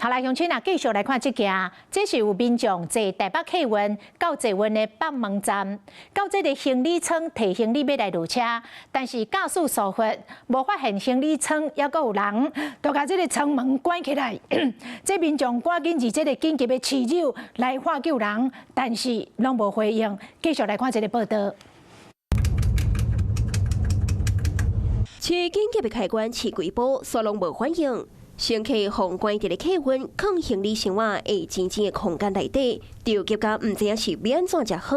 好來，鄉親啊，繼續來看這件，這是有民眾坐台北客運到捷運的北門站，到這个行李艙提行李欲來落車，但是駕駛疏忽，無發現行李艙猶閣有人，就共這个艙門關起來。這民眾趕緊佇這个緊急的施手來喊救人，但是攏無回應。繼續來看這个報道。試緊急的開關試幾擺，煞攏無反應。乘客予關佇咧客運，囥行李箱仔的淺淺的空間內底，著急甲毋知影是欲按怎才好。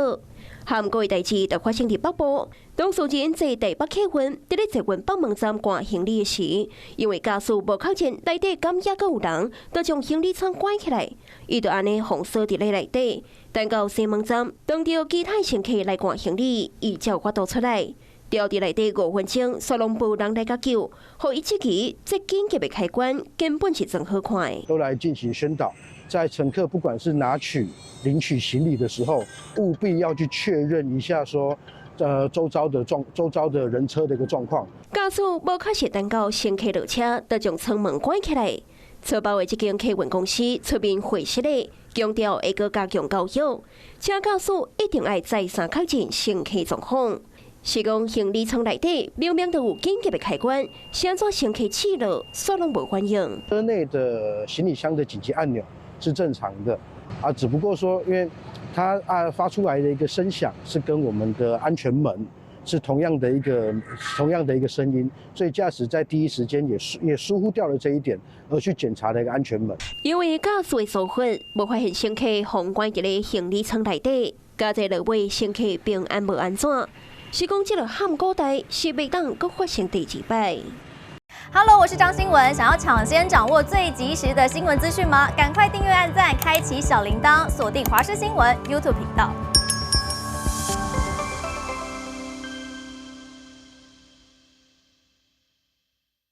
罕見的代誌就發生佇北部，當事人坐台北客運，佇咧捷運北門站掛行李的時，因為駕駛無確認內底敢猶閣有人，就將行李艙關起來，伊就按呢予鎖佇咧內底，等到西門站，當著其他乘客來掛行李，伊才有法度出來。牢佇內底5分鐘，煞攏無人來共救，予伊質疑這緊急的開關根本是裝好看的。都來進行宣導，在乘客不管是拿取、領取行李的時候，務必要去確認一下，說，周遭的人車的一個狀況。駕駛無確實等到乘客落車，就將艙門關起來。錯包的這間客運公司出面回釋咧，強調會閣加強教育，請駕駛一定愛再三確認乘客狀況。是講行李艙內底明明都有緊急的開關，是按怎乘客試落，煞攏無反應。車內的行李箱的緊急按鈕是正常的，啊，只不過說，因為它啊發出來的一個聲響是跟我們的安全門是同樣的一個聲音，所以駕駛在第一時間也疏忽掉了這一點，而去檢查了一個安全門。因為駕駛的疏忽，無發現乘客予關佇咧行李艙內底，加在落尾乘客平安無按怎。是講這个罕古代是袂當閣發生第二擺。 Hello，我是張新文，想要搶先掌握最及時的新聞資訊嗎？趕快訂閱、按讚、開啟小鈴鐺，鎖定華視新聞 YouTube 頻道。